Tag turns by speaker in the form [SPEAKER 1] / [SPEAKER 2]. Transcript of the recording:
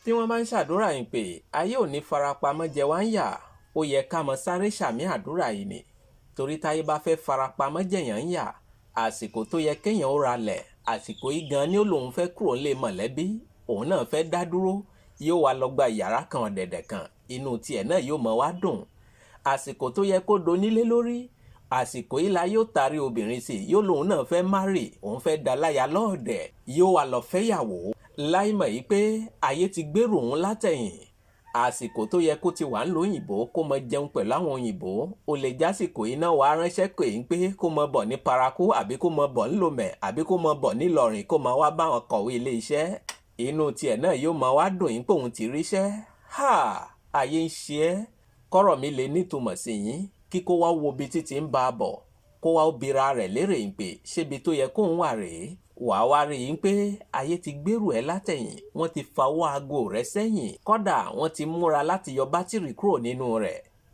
[SPEAKER 1] Tí wọ́n bá ń ṣàdúrà yìí pé ayé ò ní farapamọ́ jẹ wá ń yà, ó yẹ ká mọ sáré ṣàmì àdúrà yìí ni. Torí táyé bá fẹ́ farapamọ́ jẹ̀yàn ń yà, àsìkò tó yẹ kéèyàn ó ralẹ̀, àsìkò yìí gan ni ó lòun fẹ́ kúrò nílé mọ̀lẹ́bí, òun náà fẹ́ dá dúró, yóò wá lọ gba yàrá kan ọ̀dẹ̀dẹ̀ kan, inú tiẹ̀ náà yóò mọ wá dùn. Àsìkò tó yẹ kó donílé lórí, àsìkò yìí la yóò tarí obìnrin sí, yóò lòun náà fẹ́ márì, òun fẹ́ da láya lọ́ọ̀dẹ̀, yóò wá lọ fẹ́yàwó láìmọ̀ yìí pé ayé ti gbèrò òun látẹ̀yìn. Àsìkò tó yẹ kó ti wà ńlò òyìnbó kó mọ jẹun pẹ̀lú àwọn òyìnbó, ó lè jásìkò iná wàá ránṣẹ́ pé ń pé kó mọ bọ̀ ní Paraku àbí kó mọ bọ̀ ńlòmẹ̀ àbí kó mọ bọ̀ nílọrin kó mọ wá báwọn kọ̀wé ilé iṣẹ́. Inú tiẹ̀ náà yóò mọ wá dùn yín pé òun ti ríṣẹ́. Ha! Ayé ń ṣe ẹ́. Kọ́rọ̀ mi lè nítumọ̀ sí yín, kíkó wá wo ibi títí ń bá a bọ̀, kó wá ó bira rẹ̀ lérè ń pè ṣébi tó yẹ kóun wà rèé. Wàá wá rí i pé ayé ti gbèrú ẹ látẹ̀yìn, wọ́n ti fawọ́ aago rẹ sẹ́yìn, kọ́dà wọ́n ti múra láti yọ bátìrì kúrò nínú rẹ̀.